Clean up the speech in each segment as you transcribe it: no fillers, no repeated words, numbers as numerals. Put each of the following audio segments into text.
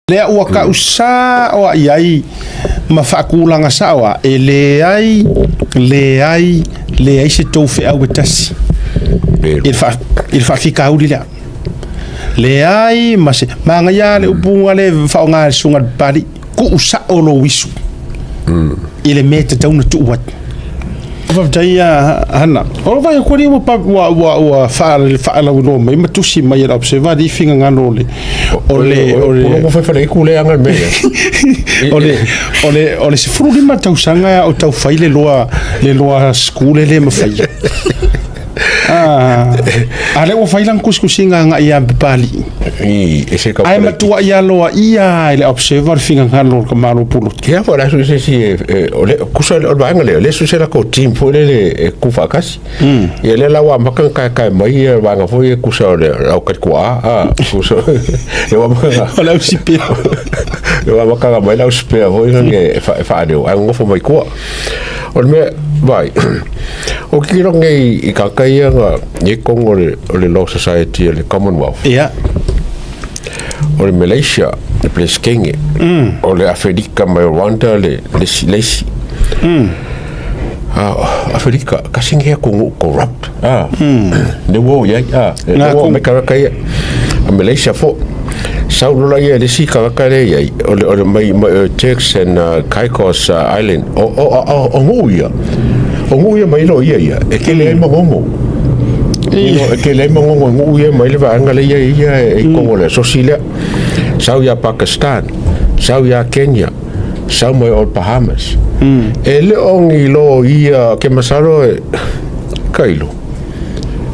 Lea ua ka'u sa'o a i ai ma fa'atulaga sa'o a e leai, leai, leai se tou fe'au e tasi i le fa'afitauli lea. Leai ma se manaia lava le upu na le fa'aoga e le susuga i le Papalii, tu'u sa'o lou isu i le mea e tatau ona tu'u ai. Faafetai ia Hana. O lou vaai atu alii ua ua ua ua faalauiloa mai ma tusi mai e le Observer alii finagalo o le o le o le Ua fai fale ku le anga me. O le 15 tausaga o tau fai le loa school e le mafai. Ah, a lea ua fai lana tusitusiga agai ia Papalii. I e se ka. Ae matuai aloaia e le Observer le finagalo o le Malo Pulotu. Ia fo la su se si o le kusa o le vaega le le su se la ko team fo le le e ku faakasi. Ia le la ua maka kai kai mai ia vaega fo ia kusa o le au ka kua a kusa. Le ua maka O le ausipea. Le ua maka mai la usipea fo ia nge e fa e fa leo ai ngofo mai kua. O le mea vai. O ki ro ngai i ka kai ia nga ye kongo o le Law Society o le Commonwealth. O le Malaysia le Pelesitene, o le Aferika mai Rwanda le isi. Ah, Aferika kasi nge ko ngu corrupt. Ah. Ne wo ia ah, ne wo me ka kai a Malaysia fo. Sau lola ia le si ka ka le ia o le mai Turks and Caicos Island o ngu ia. O ngu ia mai lo ia ia e ke le mangongo. E ke le mangongo ngu ia mai le vaanga le ia ia e kongo le sosi le. Sau ia Pakistan, sau ia Kenya, sau mai o Bahamas. E le o ngi lo ia ke masalo e kailo.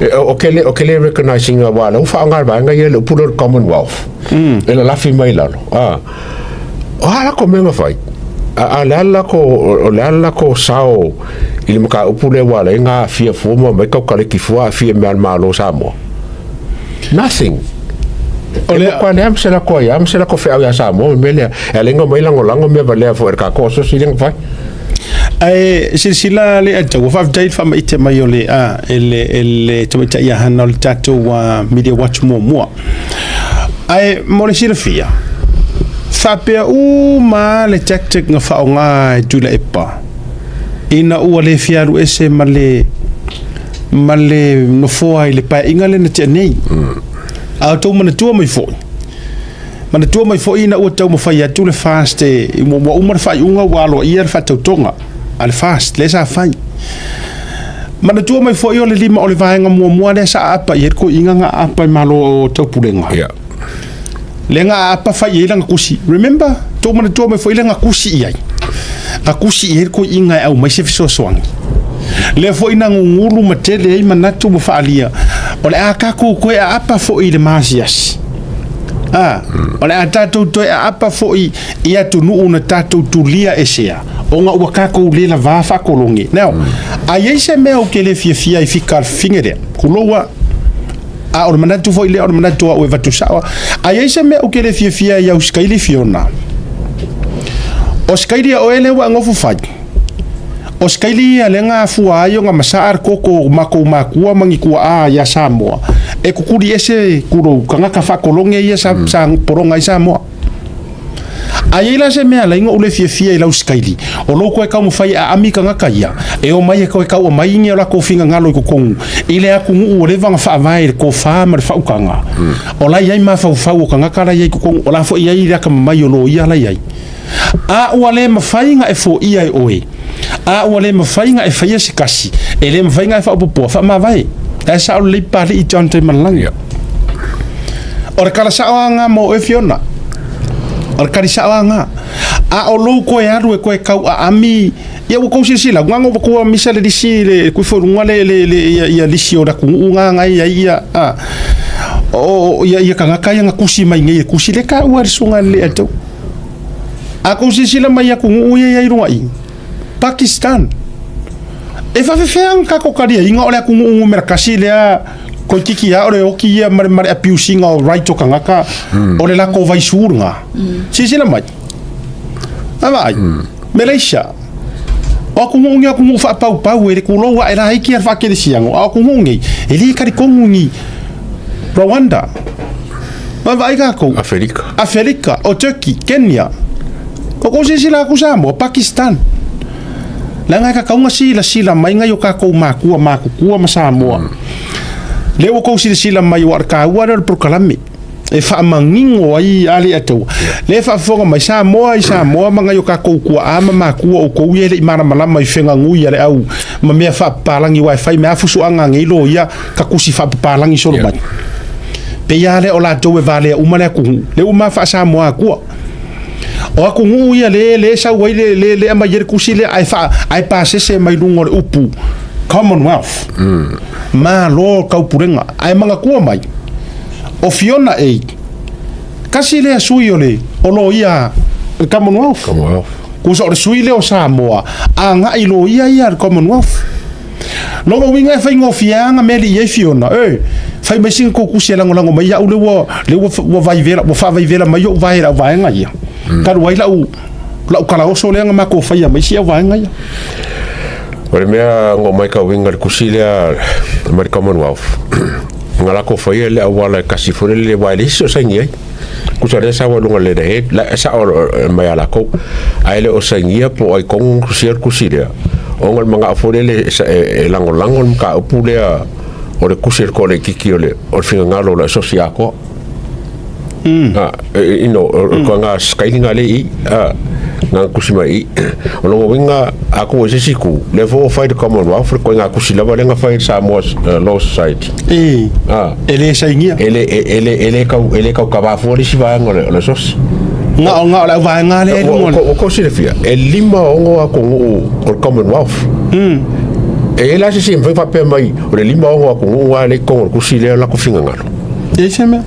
E, o ke le recognizing a wala u whaanga vaanga ia le upulo le Commonwealth. E la lafi mai lalo. Ah. O hala ko menga fai. A le ala ko o le ala ko sao i le maka upu le wala i ngā fia fua mai kau kare ki fua fia mea malo Samoa. Nothing. O le kwa le am se la ko ia am se la ko fe au ia Samoa me le e lenga mai lango lango me va le fo e ka ko so si lenga fai. Ae silasila le atau, ua faafetai le faamaite mai o le a e le tamaitai ia Hana o le tatou Media Watch muamua. Ae mo le silafia, faapea uma le tactic na faaaoga e Tuilaepa ina ua le fia alu ese ma le nofoa i le paeaiga lea na tea nei. A outou manatua mai foi, manatua mai foi ina ua taumafai atu le FAST e ua uma le faaiuga ua aloaia le faatautoga a le FAST lea sa fai. Manatua mai foi o le lima o le vaega muamua lea sa aapa i ai le toeaina na aapa i Malo o Taupulega. Lea na aapa fai i ai lana tusi. Remember? Tou manatua mai foi lea na tusi i ai. Na tusi i ai le toeaina e aumai se fesoasoani. Lea foi na gugulu ma tele ai manatu ma faaalia, o le a tatou toe aapa foi i le maasiasi. Ah, o le a tatou toe aapa foi i atunuu na tatou tulia esea, ona ua tatou le lavā faatologe. Now, a i ai se mea ou te le fiafia ai fika fine lea, kulou a, a o le manatu foi lea o le manatu au e avatu sao. A i ai se mea ou te le fiafia ai au Sikaili Fiona. O Sikaili a oe lea ua e nofo fai. O Sikaili ia lea na afua ai ona masaa le koko o matou matua ma ni tuaa ia Samoa. E kukuli ese kulou tagata faatologe ia sa pologa ai Samoa. A i ai la se mea laina ou le fiafia i lau Sikaili, o lou koe taumafai e aami tagata ia, e o mai e koe tau mai ni o latou finagalo i totonu, i le atunuu ua leva ona faavae i le tofa ma le faautaga. O la i ai mafaufau o tagata la i ai i totonu, o la foi i ai le atamamai o loia la i ai. A ua le mafai ona e foia e oe, a ua le mafai ona e faia se kasi, e le mafai ona e faaopoopoa, faamavae. Ae sao lelei Papalii John Taimalelagi. O le kala sao lava mo oe Fiona. O le kali sao lava. A o lou koe alu e koe kau aami, ia ua kou silasila, ua ua kou misa le lisi le kuifo i luga le ia, ia lisi o le atunuu nga ngai ai ia a o ia ia tagata ia na tusi mai nei e tusi le taua e le susuga i le Alii. A kou silasila mai i atunuu ia i ai luga i Pakistan. E faafefea ona tatou taliaiga o le atunuu numera 1 lea koititi a o le oti ia ma le abusing o right o tagata o le latou vaisu lena. Silasila mai. A vaai. Malaysia. O atunuu nei o atunuu faapaupau e le tulou ae laiti a le faakelesiano. A o atunuu nei, e le talitonu ni Rwanda. Vaavaai tatou. Aferika. Aferika, o Turkey, Kenya. O kou silasila atu Samoa, Pakistan. Leaga e tatau ona silasila mai nai o tatou makua matutua ma Samoa. Lea ua tou silasila mai aua o le taua lea o le polokalame e faamanino ai alii ataua. Lea e faafofoga mai Samoa i Samoa ma nai o tatou tuaa ma matua outou ia e le i malamalama i feganui a le au ma mea faapapalagi aua e fai mai lava fusuaga a nei loia ka tusi faapapalagi solo mai. Pei lava lea o latou e valea uma le atunuu. Lea ua ma faa-Samoa atua. O atunuu ia le le sau ai le le le aumai ai le tusi lea ae faa ae pasese mai luga o le upu Commonwealth. Malo taupulega. Ae manatua mai, o Fiona Ei, tasi lea sui o le o loia le Commonwealth. Commonwealth. Kusa o le sui lea o Samoa, agai loia ia le Commonwealth. Lona uiga e faigofie lava na meli i ai Fiona, e, fai mai sina tou tusi e lagolago mai au lea ua, lea ua, ua vaivela, ua faavaivela mai ou vae i lau vaega ia. Talu ai lau, lau kalaoso lea na matou faia mai isi au vaega ia. O le mea na omai kauiga i le tusi lea mai le Commonwealth, na latou faia le auala e tasi foi lele aua e leai se isi o saini ai. Tusa lea sau ai luga o le letterhead, la e sao mai ia latou, ae le o sainia po o ai tonu na tusia le tusi lea, ona o le manao foi lele e lagolago le mataupu lea o le tusi a le toalaititi o le finagalo o le asosi atoa. You know, o le ituaiga skylinga lea i i, na tusi mai i i. O lona uiga, a tuu i se isi itu, lea foi ua fai le Commonwealth, le ituaiga tusi lava lea na fai e le Samoa Law Society. E, e le sainia. E le, e, le, e le tau, e le tau kavā fua le isi vaega o le, o le sosi. Na o, na o le auvaega lea e luga o le... Ua tou silafia, e 56 atunuu o le Commonwealth. E i ai la se isi e mafai faapea mai, o le 56 atunuu lava lea i totonu o le tusi lea o latou finagalo. E i ai se mea?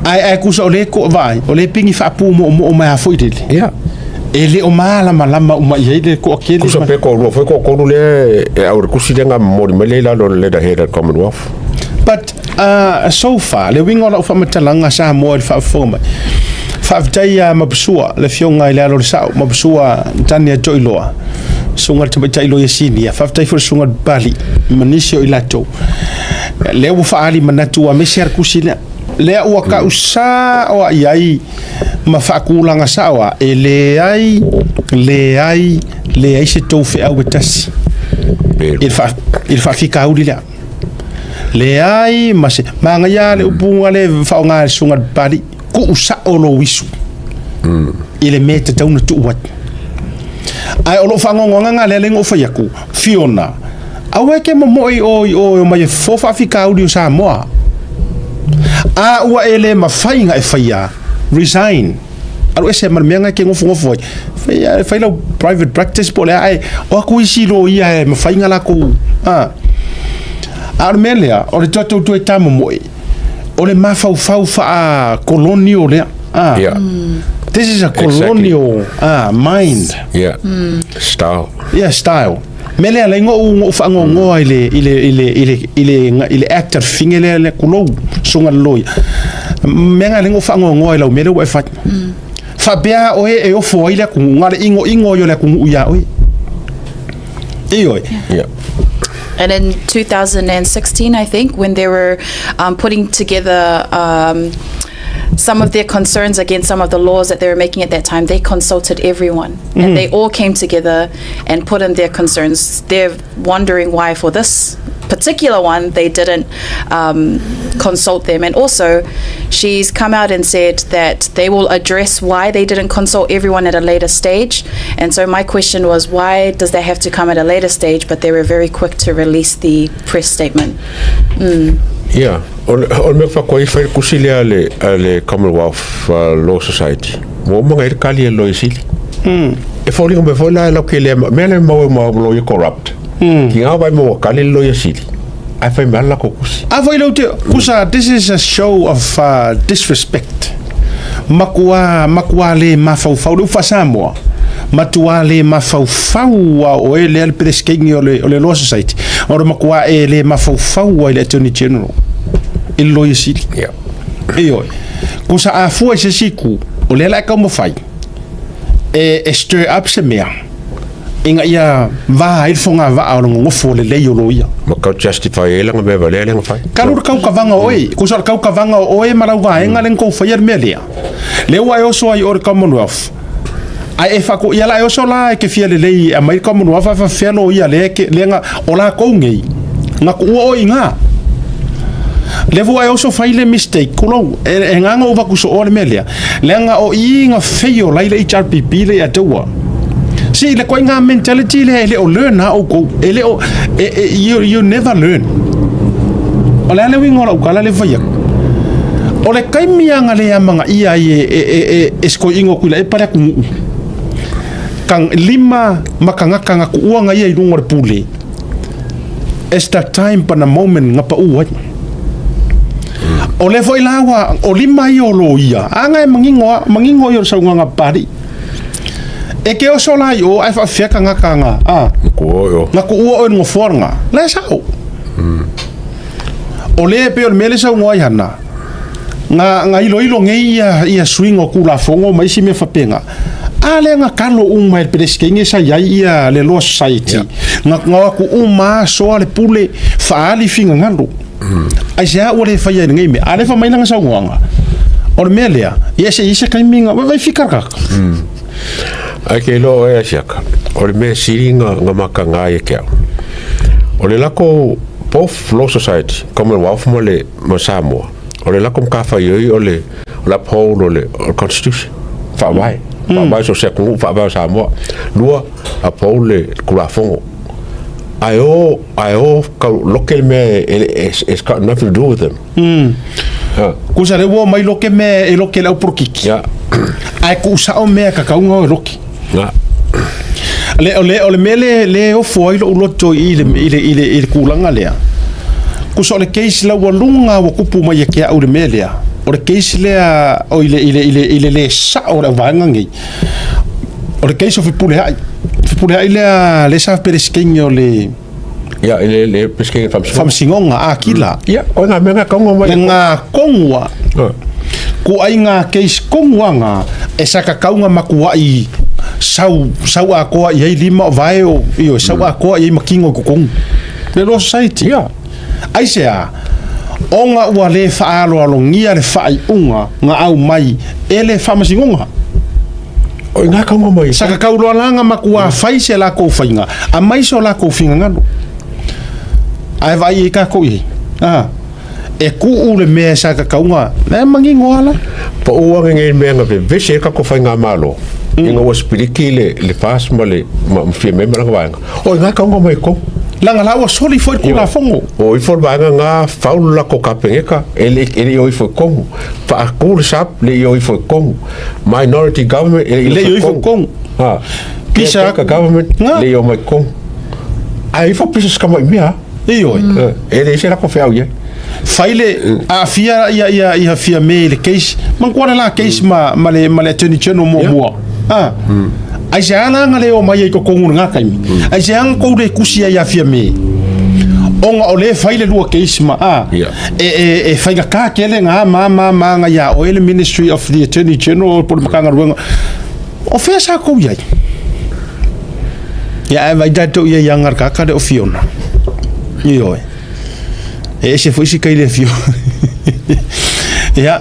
Ae, ae tusa o lea e vaai, o lea e pigi faapumoomoo mai lava foi lele. Ia. E le o malamalama uma i ai le toatele. Tusa pe toalua foi toatolu lea e au i le tusi lea na momoli mai lea i lalo o le letterhead a le Commonwealth. But so far, le uiga o lau faamatalaga Samoa i le faafofoga mai, faafetai ia Mapusua, le afioga i le alo o le sao, Mapusua Tania Toiloa, susuga i le tamaitai loia sinia, faafetai foi i le susuga i le Papalii ma nisi o i latou. Lea ua faaali manatu aemaise lava le tusi lea. Lea ua tau sao lava i ai ma faatulaga sao lava, e leai, leai, leai se tou feau e tasi i le faafitauli lea. Leai ma se, manaia lava le upu lea e faaaoga e le susuga i le Papalii, tuu sao lou isu i le mea e tatau ona tuu ai. Ae o lou faanoanoaga lena lea na ou fai atu, Fiona, aua e te momoe i o i o e omai e fofo faafitauli o Samoa. A ua e le mafai ona e faia, resign. Alu ese ma le mea lena e te nofonofo ai. Fai, fai lau private practice po o le a, ae o atu isi loia e mafai ona latou, a. A o le mea lea, o le tatou toe tamomoe, o le mafaufau faa-colonial lea. Ah. Yeah. This is a colonial mind. Yeah. Style. Yeah, style. Mea lea alai ngo'u ngo'u faanoanoa i le i le i le i le i le i le act a le fafine lea le kulou susuga i le loia. Mea na alai ngo'u faanoanoa i lau mea lea ua e fai. Faapea oe e ofo ai le atunuu, na o le inoino ai o le atunuu iā oe. Ioe. Yeah. And in 2016, I think, when they were um, putting together um, some of their concerns against some of the laws that they were making at that time, they consulted everyone. And they all came together and put in their concerns. They're wondering why, for this particular one, they didn't um, consult them. And also, she's come out and said that they will address why they didn't consult everyone at a later stage. And so my question was, why does that have to come at a later stage? But they were very quick to release the press statement. Ia, o le, o le mea faatoa i fai le kusi lea a le, a le Commonwealth Law Society. Ua uma ona i ai le kali a le Loia Sili. E foliga mai foi la e lau kele mea lea e maua ma loia corrupt. Ki ngā vai maua kali le Loia Sili. Ae fai mai la latou kusi. A foi leu te, kusa, this is a show of disrespect. Makuā, makuā le mafaufau, le upu faa-Samoa, matuā le mafaufau a oe lea le Peresetene o le, o le Law Society, o le makuā e le mafaufau ai le Attorney General i le Loia Sili. Yeah. Ioe. Kusa a fua i se isi itu, o lea la e taumafai e, e stir up se mea. Ina ia va ai le fogavaa o le gogofo lelei o loia. Ma tau justify ai lana mea valea lea na fai. Talu le kaukavaga o oe, tusa o le kaukavaga o oe ma lau vaega lea na tou faia le mea lea, lea ua e oso ai i o i le Commonwealth, ae e faaku, ia la e oso la e te fia lelei e aumai le Commonwealth ae faafefea loia lea e te, lea na, o latou nei, na tuua oe i ina. Lea foi ua e oso fai le mistake, tulou, e, e na ona ou avatu sooa le mea lea, leaga o i na fail ai le HRPP lea ia te ua. See, le koiga mentality lea e le o learn lava outou. E le o, e, e, you, you never learn. O le a le uiga o lau tala lea e fai atu? O le taimi lava na le amanaia ai e, e, e, e, e si toeaina o Tuilaepa le atunuu, ka lima ma tagata na tuua na ia i luga o le pule, it's the time pana moment na pau ai. O lea foi la ua, o lima ia o loia, a na e manino lava, manino ia o le saunoaga a Papalii. E ke oso la i o ae faafefea tagata na, a? Na tuua oe o. Na tuua oe i le nofoa lena. La e sao. O lea e pei o le mea lea e saunoa ai Hana, na, na iloilo nei ia, ia suiga o Tulafono ma isi mea faapena, a lea na kalo uma e le Peresetene sa i ai ia le Law Society. Yeah. Na, na o atu uma lava soa le pule, faaali finagalo. Aisea ua le faia i lenei mea? A lea fai mai lana saunoaga, o le mea lea, ia se i ai se taimi na, vai fika le tagata. Ae ke iloa oe Asiaka, o le mea sili na, na makaga ai e ke au, o le lako both Law Society, Commonwealth ma le ma Samoa, o le lako matafaioi o le, o le uphold o le, o le Constitution, Faavae, Faavae so o se atunuu, Faavae o Samoa. Lua, uphold le Tulafono. Ae o, ae o kau loke le mea e, e, it's got nothing to do with them. Ha. Kusa le ua mai loke mea e loke le au polokiki. Ya. Ae kuusao mea kakauga o e loke. Nga. Le, o le, o le mea le, le ofo ai lou loto i le, i le, i le, i le tulaga lea. Kusa o le case laualuga ua tupu mai ia te au le mea lea. O le case lea o i le, i le, i le, i le le sao o le auvaega nei. O le case o Fepuleai. Fepuleai lea lea sa Peresetene o le Ia, i le, le Peresetene Faamasinoga. Faamasinoga, Akila. Ia, o ngā mea ngā kaunga mai. Le ngā kongua. Ko ai ngā case kongua ngā e sa kakaunga makuaʻi sau, sau atoa i ai lima o vae o, ioe, sau atoa i ai makino i totonu. Le Law Society. Ia. Aisea? Ona ua le faaaloalogia le faaiuga na aumai e le Faamasinoga. O i ngā kaunga mai. Sa kakau loa la nga makuā fai se lakou faiga, aumai so lakou finagalo. Ae vaai ai kakou i ai. A, e kuu le mea e sa kakauga, e manino lava la. Pau ane nei mea na vevesi ai kakou faigamalo, ina ua sipiliki le, le FAST ma le, ma, ma Fiame ma lana vaega. O i ngā kaunga mai kou. Leaga la ua soli foi le Tulafono. O ifo le vaega ngā faulu le lakou Kapeneta, e le, e le i o ifo i konu. Faatu le SAP, le i o ifo i konu. Minority government, e le i o ifo i konu. Ha. Pisa Caretaker government, Ngā. le i o mai konu. Ae ifo pisa se kamaʻi mea. Ioe. E leai se lako feau i ai. Fai le aafia ia ia ia Fiame i le case. Manatua le la case ma ma le ma le Attorney General muamua. Ah. Aisea la na le omai ai i totonu i lena taimi? Aisea na tou le tusi ai ia Fiame? Ona o lea e fai le lua case ma a e e e faigata tele na ma ma ma na ia oe le Ministry of the Attorney General po o le Matagaluega. O fea sa tou i ai? Ia ae vaai tatou i ai ia Ngarkaka le o Fiona. Ioe. E ese foi si kai le Fiona. Ia.